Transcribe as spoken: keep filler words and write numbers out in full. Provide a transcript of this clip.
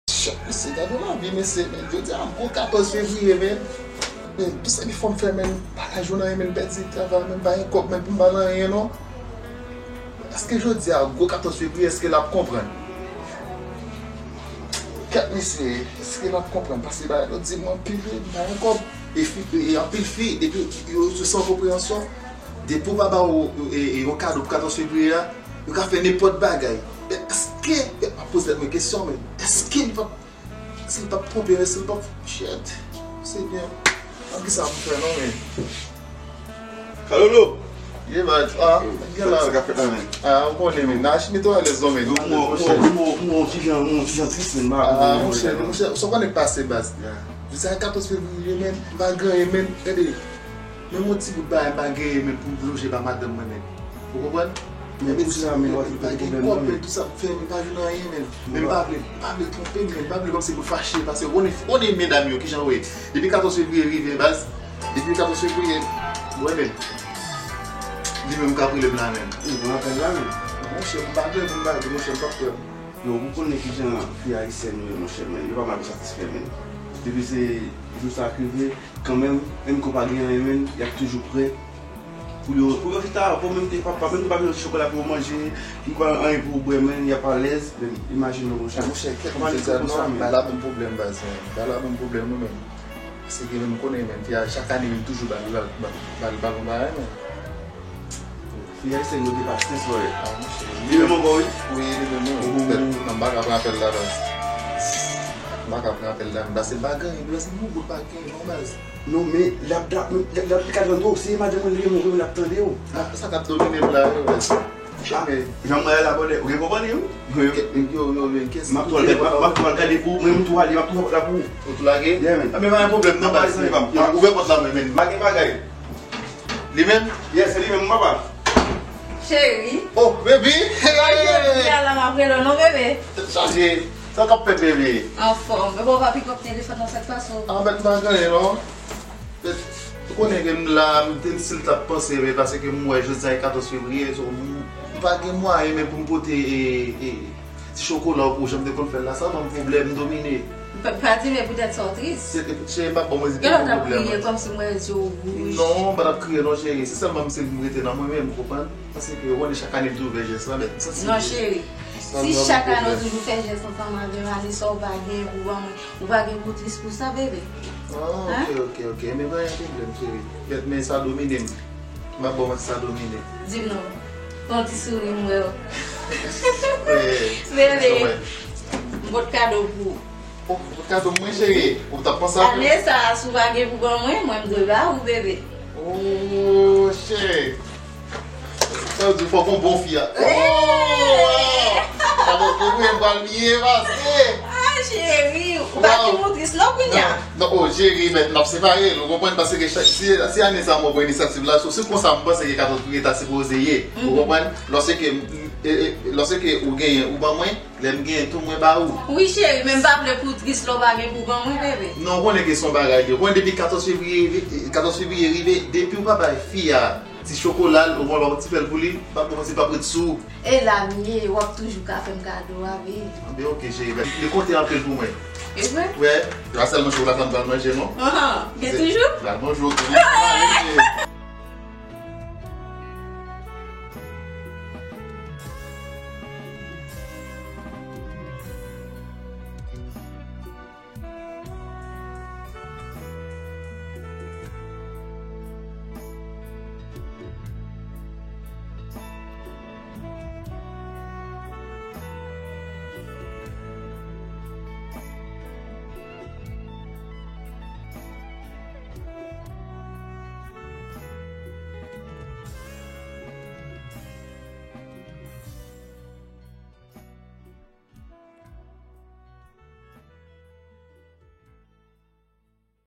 Chak mesye, gade lavi mesye, men jodi a gwo katòz fevriye, men. Men, tout sa ki fò m fè, men, pa ka jwenn anyen, men, pèdi travay, men, pa gen kòb, men, pou m ba nan anyen, non. Èske jodi a gwo katòz fevriye, èske l ap konprann? Kèt mesye, èske l ap konprann? Paske bagay yo di m anpil, wi, m pa gen kòb. E fi, e anpil fi, depi yo, yo san konpreyansyon, depi w pa ba yo, e, e, yon kado pou katòz fevriye a, yo ka fè nenpòt bagay. Men èske, m ap poze tèt mwen kesyon, men, èske li p ap, si li p ap twonpe, èske li p ap, shit, se byen. An ki sa pou fè non, men. Kalolo! Ye, baz. Ah, gen la. Sa k ap fèt la, men? Ah, ou konnen, men. Nan Achimito alèz non, men. Mwen, mwen, mwen, mwen, ti jan, mwen, ti jan tris, men. Ah, monchè, monchè, sa w konnen k pase, baz. Jodi a katòz fevriye, men, m pa gen anyen, men. Gade, menm yon ti bout bagay, m pa genyen, men, pou m lonje ba madanm mwen, men. Ou konprann? Men pou sa, men, w ap fè pwoblèm, non, men. Tout sa m fè, men, m pa jwenn anyen, men. Men m pa vle, m pa vle twonpe m, men. M pa vle kòmsi pou fache, paske w konnen, w konnen medam yo, kijan yo ye. Depi katòz fevriye rive, baz, Depi katòz fevriye, mwen menm. Li menm k ap rele m la menm. Ou pran apèl la menm? Monchè, m pa vle, m pa vle, monchè, m p ap pran. Yo, ou konnen kijan fi ayisyèn yo ye, monchè, men. Yo pa mal satisfè, men. Depi se jou sa k rive, kanmenm, menm ke w pa gen anyen, men, y ap toujou prè pou yo, pou yo chita, pou menm te pa, pa menm te pa gen ti chokola pou yo manje, pou yo anyen pou yo bwè, men, y ap alèz, men, imajine w, monchè. Monchè, kèt, monchè, sa non, men. Bagay la ban m pwoblèm, baz, men. Bagay la ban m pwoblèm, wi, men. Paske menm m konnen menm fi a chak ane menm toujou ba l, ba l, ba l, ba l, ba l yon bagay menm. Fi a se nou te pa sens, wè. Ah, monchè. Li menm ankò, wi. Wi, li menm, wi. Ou, ou, ou. Non, m pa ka pran apèl la, baz. M pa ka pran apèl la, men paske m pa gen anyen, baz, m yon bout pa gen, non, baz. Non, men l ap, l ap, l ap, l ap, li ka tande w, se madanm mwen li menm, ou menm l ap tande w. Ah, sa k ap domine m la, wi, baz. Ah, jan mwen la, bòdè, ou gen konprann, wi? Yo, yo, yo, yo, kès. M ap tou al gade, m ap, m ap tou al gade pou, mwen, m tou ale, m ap tou fè pòt la pou ou. Ou tou lage? Yeah, man. Ah, men pa gen pwoblèm, non, baz. Ouvè pòt la, men, men. M pa gen bagay. Li menm? Yes, se li menm, papa. Cheri. Oh, baby! Hey! Jodi a la, m ap rele w, non, bebe? Tèt chaje. Sa k ap fèt, bebe? Anfòm. Bebe, w pa pick up telefòn nan, sa k pase w? Ah, bèt, m pa gen anyen, non. Ou konnen ke m la, m te di si l t ap panse, men paske m wè jodi a e katòz fevriye, so, m, m pa gen mwayen menm pou m pote, e, e, ti chokola pou jan m te konn fè l la, sa ban m pwoblèm, m domine. Pa, pa di, men poutèt sa w tris. Se, cheri, m pa bon, mwen di gen lè w t ap kriye kòmsi m wè zye w wouj. Non, m pa t ap kriye non, cheri, se sèlman m se m rete nan mwen menm, ou konprann? Paske ou konnen chak ane m toujou fè jès la, men m santi. Non, cheri, si chak ane w toujou fè jès ansanm avè m, ane sa w pa gen pou ban mwen. Ou pa gen pou tris pou sa, bebe? Ah, ok, ok, ok. Men pa gen pwoblèm, cheri. Kèt, men sa domine m. M ap ba w manti, sa domine. Di m non. Fè yon ti souri, m wè w. Bebe, m pot kado pou ou. Oh, ou pot kado pou mwen, cheri? Ou t ap panse a mwen? Ane sa a, si w pa gen pou ban mwen, mwen m dwe ba ou, bebe. Oh, cheri. Sa vle di fòk yon bon fi a. Oh! Sa vle di wi, m pral bliye pase. Ah, cheri, ou pa gen pou tris non kounye a. Non, non, oh, cheri, men n ap separe l, ou konprann, paske si, si ane sa a mwen pran inisyativ la, se konsa m panse ke katòz fevriye ta sipoze ye, ou konprann? Lòske, e, e, lòske ou genyen, ou ban mwen, lè m genyen tou, mwen ba ou. Wi, cheri, men m pa vle pou w tris lè w pa gen pou ban mwen, bebe. Non, ou konnen ke se yon bagay de, ou konnen depi katòz fevriye, katòz fevriye rive, depi ou pa bay fi a ti chokola l, ou konn pa ti fè l pou li, m pa kòmanse p ap ret sou ou. E la m ye, w ap toujou ka fè m kado a, wi. Anben, ok, cheri, men li konte anpil pou mwen. E vre? Wi, se pa sèlman chokola sa m pral manje, non. Ahan, gen toujou? Pral manje w tou, wi.